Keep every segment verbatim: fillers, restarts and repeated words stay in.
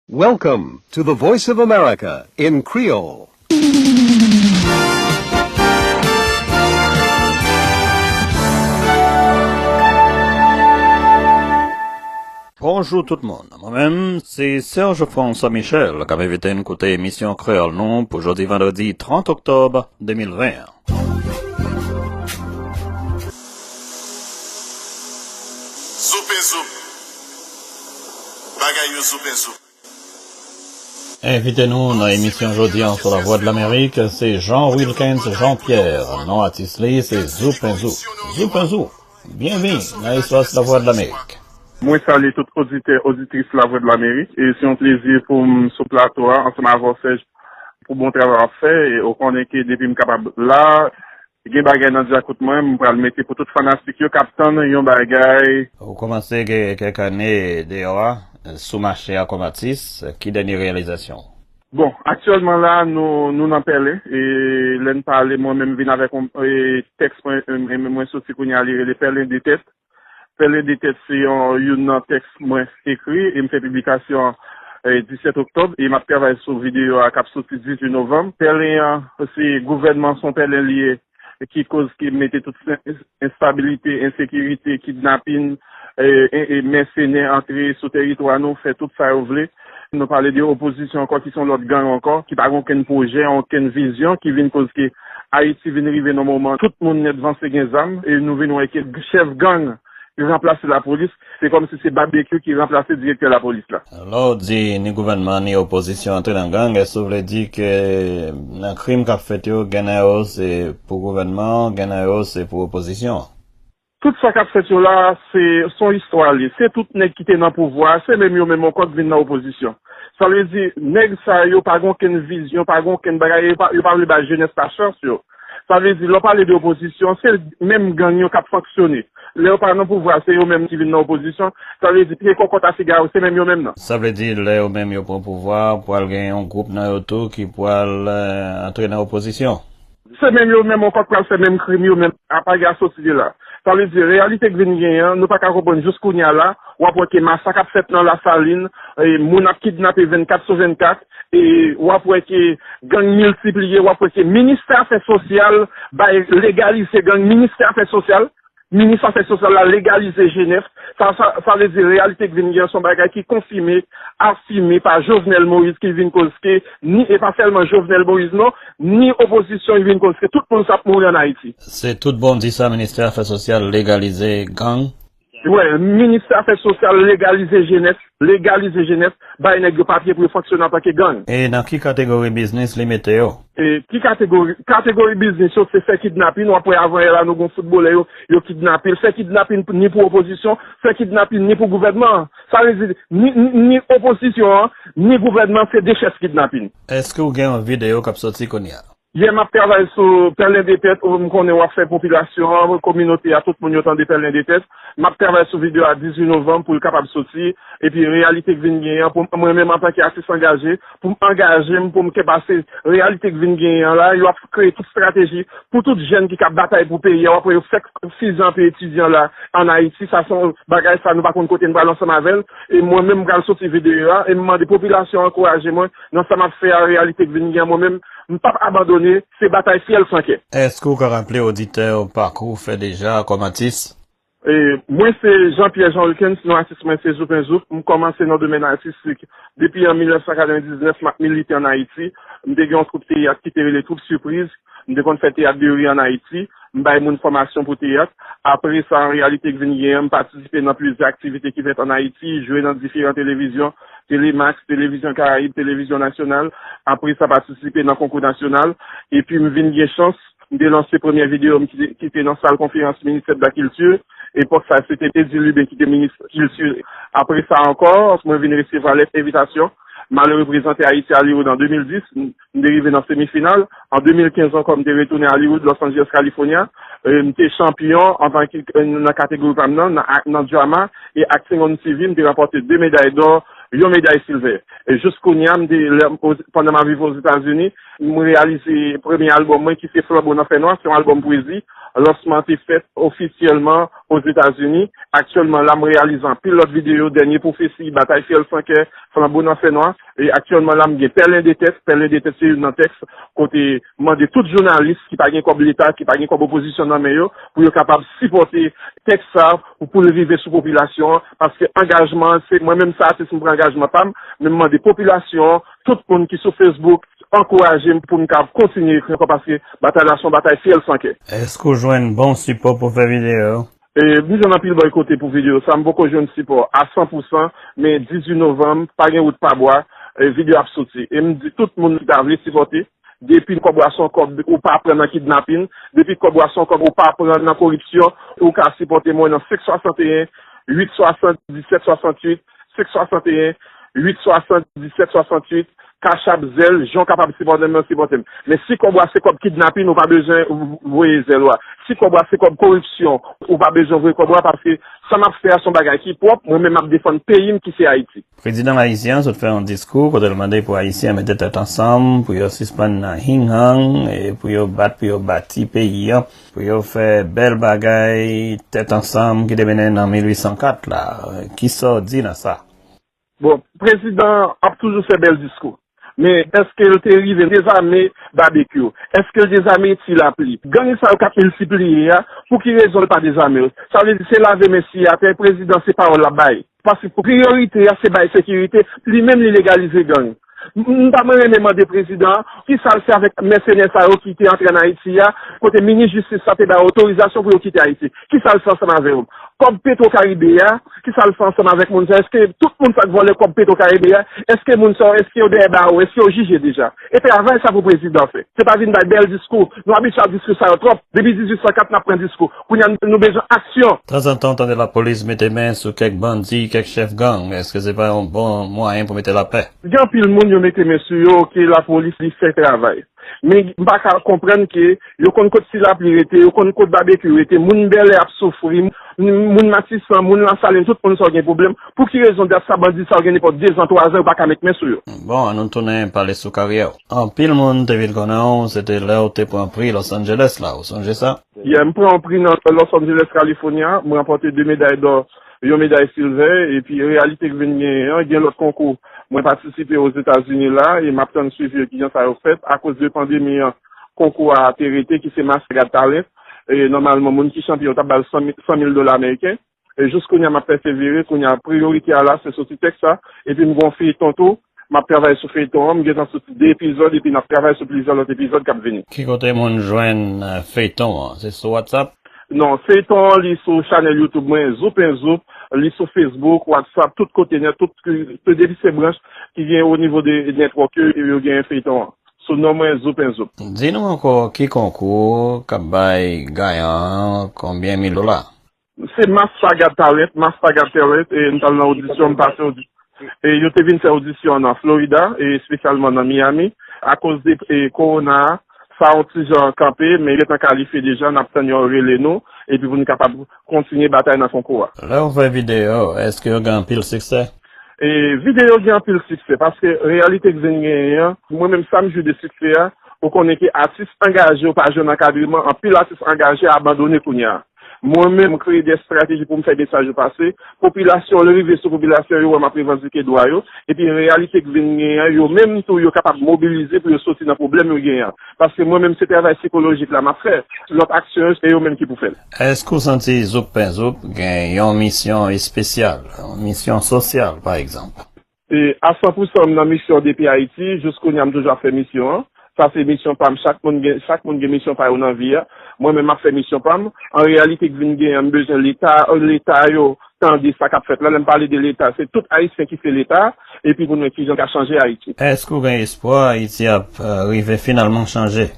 Welcome to the Voice of America in Creole. Bonjou tout moun. Mwen menm, se Serge François Michel k ap envite n koute emisyon kreyòl nou pou jodi vandredi trant oktòb de mil ven an. Zoupenzoup. Bagay yo zoupenzoup. Envite nou nan emisyon jodi an sou Lavwadlamerik, se Jean Wilkens Jean Pierre. Non atis li, se Zoupenzoup. Zoupenzoup. Byenvini nan espas Lavwadlamerik. Mwen salye tout oditè, oditris Lavwadlamerik. E se yon plezi pou m sou plato a, ansanm avè w, Serge, pou bon travay w ap fè. E ou konnen ke depi m kapab la, gen bagay nan dyakout mwen, m pral mete pou tout fanatik yo k ap tann yon bagay. Ou kòmanse gen kèk ane deyò a, sou mache a kòm atis. Ki dènye reyalizasyon w? Bon, aktyèlman la, nou, nou nan Pèlen, e lè n pale, mwen menm vin avèk yon, e, tèks mwen, e, e, mwen soti kounye a, li rele Pèlen de tèt. Pèlen de tèt se yon, youn nan tèks mwen ekri, e m fè piblikasyon, e, disèt oktòb, e m ap travay sou videyo a k ap soti dizuit novanm. Pèlen an, se gouvènman, se yon pèlen li ye, ki koz ki mete tout sen-, enstabilite, ensekirite, kidnapin, e, e, e mèsenè antre sou tèritwa nou, fè tout sa yo vle. Nou pale de opozisyon ankò, ki se yon lòt gang ankò, ki pa gen okenn pwojè, okenn vizyon, ki vin koz ke Ayiti vin rive nan moman tout moun nèt vanse gen zam, e nou vin wè ke chèf gang ranplase lapolis, se kòmsi se Babekyou ki ranplase direktè lapolis la. Lè w di ni gouvènman ni opozisyon antre nan gang, èske w vle di ke nan krim k ap fèt yo, gen nan yo se pou gouvènman, gen nan yo se pou opozisyon? Tout sa k ap fèt yo la, se, se yon istwa li. Se tout nèg ki te nan pouvwa, se menm yo menm ankò k vin nan opozisyon. Sa vle di, nèg sa yo pa gen okenn vizyon, pa gen okenn bagay, yo pa, yo pa vle bay jenès la chans yo. Sa vle di, lè w pale de opozisyon, se menm gang yo k ap fonksyone. Lè yo pa nan pouvwa, se yo menm ki vin nan opozisyon. Sa vle di, pye kòkòt a siga yo, se menm yo menm nan. Sa vle di, lè yo menm yo pran pouvwa, pral gen yon gwoup nan yo tou ki pral, eh, antre nan opozisyon. Se menm yo menm ankò k pral fè menm krim yo menm, apa y a soti de la. Sa vle di, reyalite k vin genyen an, nou pa ka konprann jis kounye a la, w ap wè ke masak ap fèt nan Lasalin, e, moun ap kidnape vennkat sou vennkat, e w ap wè ke gang miltipliye, w ap wè ke ministè afè sosyal bay legalize gang, ministè afè sosyal, minis afè sosyal la legalize jenès. Sa, sa, sa vle di reyalite k vin gen an, se yon bagay ki konfime, afime pa Jovenel Moïse ki vin koz ke ni, e pa sèlman Jovenel Moïse non, ni opozisyon ki vin koz ke tout moun sa ap mouri ann Ayiti. Se tout bon w di sa, ministè afè sosyal legalize gang? Wi, ministè afè sosyal legalize jenès, legalize jenès, bay nèg yo papye pou yo fonksyone antanke gang. E nan ki kategori biznis li mete yo? E ki kategori, kategori biznis yo, se fè kidnapin, w ap wè avan yè la nou gen yon foutbolè yo, yo kidnape l, fè kidnapin ni pou opozisyon, fè kidnapin ni pou gouvènman an. Sa vle di, ni, ni, ni opozisyon an, ni gouvènman, se de chèf kidnapin. Èske w gen yon videyo k ap soti kounye a? Yè m ap travay sou Pèlen de tèt, ou m konnen w ap fè popilasyon an, kominote a, tout moun yo tande Pèlen de tèt. M ap travay sou videyo a dizuit novanm pou l kapab soti. Epi reyalite k vin genyen an, pou mwen menm antanke atis angaje, pou m angaje m, pou m ke pase reyalite k vin genyen an la, yo ap kreye tout estrateji pou tout jèn ki ka batay pou peyi a, w ap wè yo fèk fize anpe etidyan la ann Ayiti, sa se yon bagay sa nou pa konn kote n pral ansanm avè l, e mwen menm m pral soti videyo a, e m mande popilasyon an ankouraje mwen nan sa m ap fè a, reyalite k vin genyen an, mwen menm, m p ap abandone, se batay fyèl san kè. Èske w ka raple oditè w pakou w fè deja kòm atis? E, mwen se Jean Pierre Jean Wilkens, non atis mwen se Zoupenzoup. M kòmanse nan domèn atistik depi an mil nèf san katrevendiznèf, m ap milite ann Ayiti. M te gen yon twoup teyat ki te rele Twoup Sipriz. M te konn fè teyat de ri ann Ayiti. M bay moun fòmasyon pou teyat. Apre sa, an reyalite k vin genyen, m patisipe nan plizyè aktivite ki fèt ann Ayiti, jwe nan diferan televizyon, Telemax, Televizyon Karayib, Televizyon Nasyonal. Apre sa, patisipe nan konkou nasyonal. Epi m vin gen chans M te lanse premye videyo m ki te, ki te nan sal konferans Ministè de la Kilti. Epòk sa, se te Eddy Lubin ki te minis kilti. Apre sa ankò, mwen vin resevwa lèt envitasyon. M al reprezante Ayiti Hollywood an de mil dis. M, m te rive nan semifinal. An de mil kenz ankò, m te retounen Hollywood, Los Angeles, California. E, m te chanpyon antanke, e, nan kategori pa m nan, nan, nan drama e acting on T V. M te ranpòte de meday dò, yon meday silvè. E jis kounye a, m te, lè, pandan m ap viv Ozetazini, M reyalize premye albòm mwen ki se Flanbo nan Fènwa, se yon albòm pwezi. Lansman an te fèt ofisyèlman Ozetazini. Aktyèlman la, m reyalize anpil lòt videyo, Dènye Pwofesi, Batay Fyèl San Kè, Flanbo nan Fènwa. E aktyèlman la, m gen Pèlen de Tèt. Pèlen de Tèt se youn nan tèks kote m mande tout jounalis ki pa gen kòb Leta, ki pa gen kòb opozisyon nan men yo, pou yo kapab sipòte tèks sa pou, pou l rive sou popilasyon an, paske angajman an, se mwen menm sa, atis, m pran angajman pa m, men m mande popilasyon an, tout moun ki sou Facebook, ankouraje m pou m ka kontinye ekri ankò, paske batay la se yon batay fyèl san kè. Èske w jwenn bon sipò pou fè videyo yo? E, m jwenn anpil bòy kote pou videyo sa, m poko jwenn sipò a san pou san, men dizuit novanm, pa gen wout pa bwa, e, videyo ap soti. E m di tout moun ki ta vle sipòte, depi kòb w a se yon kòb, ou pa pran nan kidnapin, depi kòb w a se yon kòb, ou pa pran nan koripsyon, ou ka sipòte mwen nan senk swasanteyen, uit swasanndisèt swasantuit, senk swasanteyen, uit swasanndisèt swasantuit, Cash App, Zelle, jan w kapab sipòte m nan, sipòte m. Men si kòb w a se kòb kidnapin, ou pa bezwen voye Zelle ou a. Si kòb w a se kòb koripsyon, ou pa bezwen voye kòb ou a, paske sa m ap fè a se yon bagay ki pwòp, mwen menm m ap defann peyi m ki se Ayiti. Prezidan ayisyen an sot fè yon diskou kote l mande pou Ayisyen mete tèt ansanm, pou yo sispann nan hing-hang, e pou yo bat, pou yo bati peyi an, pou yo fè bèl bagay tèt ansanm ki te mennen nan mil uit san kat la. Kisa w di nan sa? Bon, prezidan an ap toujou fè bèl diskou. Men èske l te rive dezame Babekyou? Èske l dezame Ti Lapli? Gang sa yo k ap miltipliye a, pou ki rezon l pa dezame yo? Sa vle di se lave men siye atè, prezidan se pawòl l ap bay. Paske priyorite a se bay sekirite, li menm li legalize gang. M, m ta mwen renmen mande prezidan an, kisa l fè avèk mèsenè sa yo ki te antre ann Ayiti a, kote minis jistis la te ba yo otorizasyon pou yo kite Ayiti? Kisa l fè ansanm avè yo? Kòb Petro Karibe a, kisa l fè ansanm avèk moun sa yo? Èske tout moun sa k vòlè kòb Petro Karibe a, èske moun sa yo, èske yo dèyè bawo, èske yo jije deja? E travay sa pou prezidan fè. Se pa vin bay bèl diskou. Nou abitye a diskou sa yo twòp. Depi dizuit san kat n ap pran diskou. Kounye a nou bezwen aksyon. Tanzantan w tande lapolis mete men sou kèk bandi, kèk chèf gang. Èske se pa yon bon mwayen pou mete lapè? Gen anpil moun yo mete men sou yo, ke lapolis li fè travay. Men m pa ka konprann ke yo konn kot Ti Lapli rete, yo konn kot Babekyou rete, moun Bèlè ap soufri, moun Matisan, moun Lasalin, tout moun sa yo gen pwoblèm. Pou ki rezon dat sa bandi sa yo gen nenpòt dezan, twazan, yo pa ka met men sou yo? Bon, ann nou tounen pale sou karyè w. Anpil moun te vin konnen w, se te lè w te pran pri Los Angeles la, ou sonje sa? Yeah, m pran yon pri nan Los Angeles, California, m ranpòte de meday dò, yon meday silvè, epi reyalite k vin genyen an, gen lòt konkou mwen patisipe Ozetazini la, e m ap tann swivi yo kijan sa yo fèt. Akoz de pandemi an, konkou a te rete, ki se Master Got Talent. E nòmalman, moun ki chanpyon yo t ap ba l san mil, san mil dola ameriken. E jis kounye a, m ap pèsevere. Kounye a, priyorite a la, se soti tèks la. Epi m gen yon feyton tou. M ap travay sou feyton an. M gentan soti de epizòd, epi n ap travay sou plizyè lòt epizòd k ap vini. Ki kote moun jwenn, eh, feyton an? Se sou WhatsApp? Non, feyton an, li sou chanèl YouTube mwen, Zoup en Zoup. Li sou Facebook, WhatsApp, tout kote nèt, tout, tout depi se branch ki gen o nivo de network yo, yo gen feyton an. Sou non mwen, Zoup en Zoup. Di nou ankò ki konkou k ap bay ganyan an konbyen mil dola? Se Master Got Talent, Master Got Talent, e m t al nan odisyon, m pase odisyon. E yo te vin fè odisyon an nan Florida, e espesyalman nan Miami. Akoz de, e, kowona a, sa yon ti jan kanpe, men yo gentan kalifye deja, n ap tann yo rele nou, epi pou nou kapab kontinye batay nan konkou a. Lè w fè videyo, èske yo gen anpil siksè? E videyo gen anpil siksè, paske reyalite k vin genyen an, mwen menm sa m jwi de siksè a, ou konnen ke atis angaje yo pa jwenn ankadreman, anpil atis angaje abandone kounye a. Mwen menm, m kreye de estrateji pou m fè mesaj yo pase. Popilasyon, lè rive sou popilasyon, yo wè m ap revandike dwa yo. Epi, reyalite k vin genyen an, yo menm tou, yo kapab mobilize pou yo soti nan pwoblèm yo genyen an. Paske mwen menm, se travay sikolojik la m ap fè. Lòt aksyon yo, se yo menm ki pou fè l. Èske w santi Zoup en Zoup gen yon misyon espesyal, yon misyon sosyal, pa egzanp? E, a san pou san, m nan misyon depi Ayiti, jis kounye a m toujou ap fè misyon an. Sa se misyon pa m, chak moun gen, chak moun gen misyon pa yo nan vi a. Mwen menm, m ap fè misyon pa m. An reyalite, k vin genyen an, m bezwen Leta, Leta yo tande sa k ap fèt la. Lè m pale de Leta, se tout Ayisyen ki se Leta, epi pou nou wè kijan n ka chanje Ayiti. Èske w gen espwa Ayiti ap, euh, rive finalman chanje?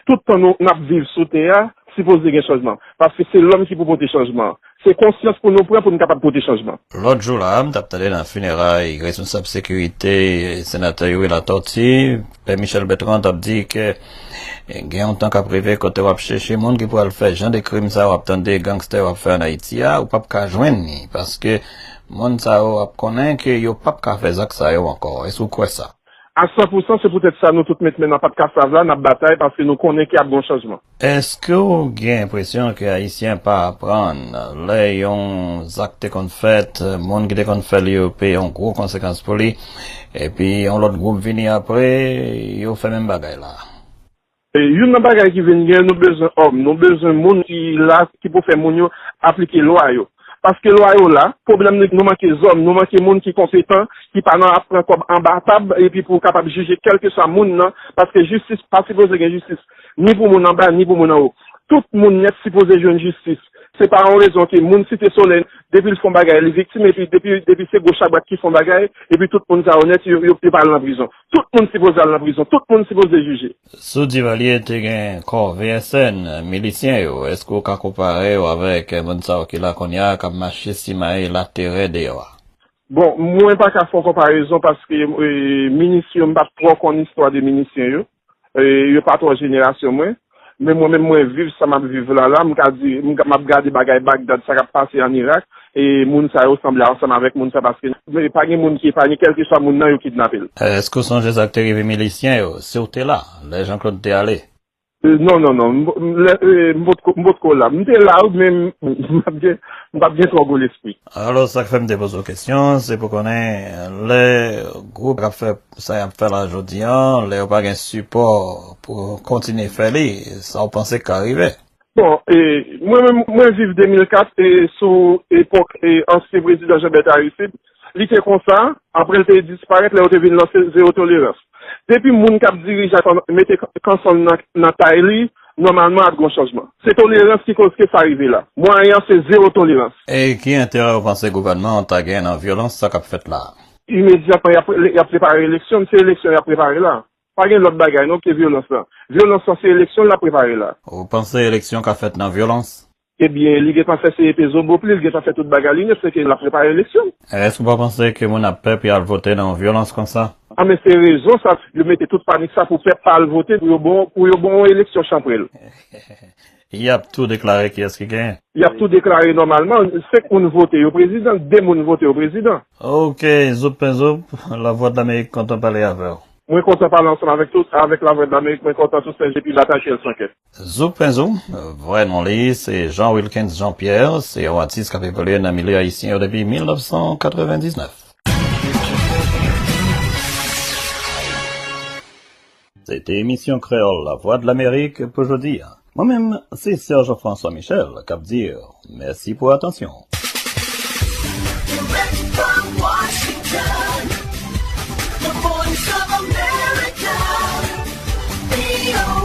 Tout tan nou, n ap viv sou tè a, sipoze gen chanjman. Paske se lòm ki pou pote chanjman an. Se konsyans pou nou pran pou n kapab pote chanjman. Lòt jou la, m t ap tande nan fineray responsab sekirite, senatè Youri Latortue, Pè Michel Bertrand t ap di ke, eh, gen yon tan k ap rive kote w ap chèche moun ki pral fè jan de krim sa yo, w ap tande gangstè yo ap fè ann Ayiti a, ou p ap ka jwenn li, paske moun sa yo ap konnen ke yo p ap ka fè zak sa yo ankò. Èske w kwè sa? A san pou san, se poutèt sa nou tout met men nan pat kasav la, n ap batay paske nou konnen ke ap gen yon chanjman. Èske w gen enpresyon ke Ayisyen pa aprann lè yon zak te konn fèt, moun ki te konn fè li yo peye yon gwo konsekans pou li, epi yon lòt gwoup vini apre, yo fè menm bagay la? E, youn nan bagay ki vin gen, nou bezwen òm, nou bezwen moun ki la, ki pou fè moun yo aplike lwa yo. Paske lwa yo la, pwoblèm nou, nou manke zòm, nou manke moun ki konpetan, ki pa nan ap pran kòb anba tab, epi pou kapab jije kèlkeswa moun nan, paske jistis pa sipoze gen jistis, ni pou moun anba, ni pou moun anwo. Tout moun nèt sipoze jwenn jistis. Se pa yon rezon ke moun Site Solèy, depi l fè yon bagay, li viktim, epi depi, depi se gwo chabrak ki fè yon bagay, epi tout moun sa yo nèt, yo, yo, yo pa al nan prizon. Tout moun sipoze al nan prizon, tout moun sipoze jije. Sou Divalye te gen kò V S N, milisyen yo. Èske w ka konpare yo avèk moun sa yo ki la kounye a, k ap mache simaye laterè deyò a? Bon, mwen pa ka fè yon konparezon paske, e, minisyon, m pa twò konn istwa de minisyen yo. E, yo pa twò jenerasyon mwen. Men mwen menm, mwen viv sa m ap viv la, la, m ka di, m ka, m ap gade bagay Bagdad, sa k ap pase ann Irak, e moun sa yo sanble ansanm avèk moun sa, paske, men, pa gen moun ki epanye, kèlkeswa moun nan, yo kidnape l. Èske w sonje sa k te rive milisyen yo, si w te la, lè Jean Claude te ale? E, non, non, non. M, m, lè, e, m potko, m potko la. M te la, wi, men m, m p ap gen, m p ap gen twò gwo lespri. Alò, sa k fè m te poze w kesyon, se pou konnen lè gwoup k ap fè sa y ap fè la jodi a, lè yo pa gen sipò pou kontinye fè li, sa w panse k ka rive? Bon, e, mwen menm, mwen viv de mil kat, e, sou epòk, e, ansyen prezidan Jean Berthe Aristide, li te konsa, apre l te disparèt, lè yo te vin lanse zewo tolerans. Depi moun k ap dirije ap mete kanson l nan, nan tay li, nòmalman ap gen yon chanjman. Se tolerans ki koz ke sa rive la. Mwayen an se zewo tolerans. E ki enterè w panse gouvènman an ta gen nan vyolans sa k ap fèt la a? Imedyatman, y ap, y ap prepare eleksyon, se eleksyon y ap prepare la. Pa gen lòt bagay non ke vyolans lan. Vyolans lan se eleksyon l ap prepare la. Ou panse eleksyon ka fèt nan vyolans? Ebyen, li gentan fè C E P zo bop li, li gentan fè tout bagay li nèt, se ke l ap prepare eleksyon. Èske w pa panse ke moun ap pè pou y al vote nan yon vyolans konsa? A, men se rezon sa, yo mete tout panik sa pou pèp pa al vote, pou yo bon, pou yo bon yon eleksyon chanpwèl. Y ap tou deklare kiyès ki genyen. Y ap tou deklare nòmalman, senk moun vote yo prezidan, de moun vote yo prezidan. Ok, Zoup Penzoup, Lavwadlamerik kontan pale avè w. Mwen kontan pale ansanm avèk tout, avèk Lavwadlamerik, mwen kontan tou Sèj epi Batay Chèl Sankè. Zoup Penzoup, vrè non li se Jean Wilkens Jean Pierre, se yon atis k ap evolye nan milye ayisyen yo depi mil nèf san katrevendiznèf. Se te emisyon Kreyòl Lavwadlamerik pou jodi a. Mwen menm, se Serge François Michel k ap di w mèsi pou atansyon. Direct from Washington, the Voice of America, V O A.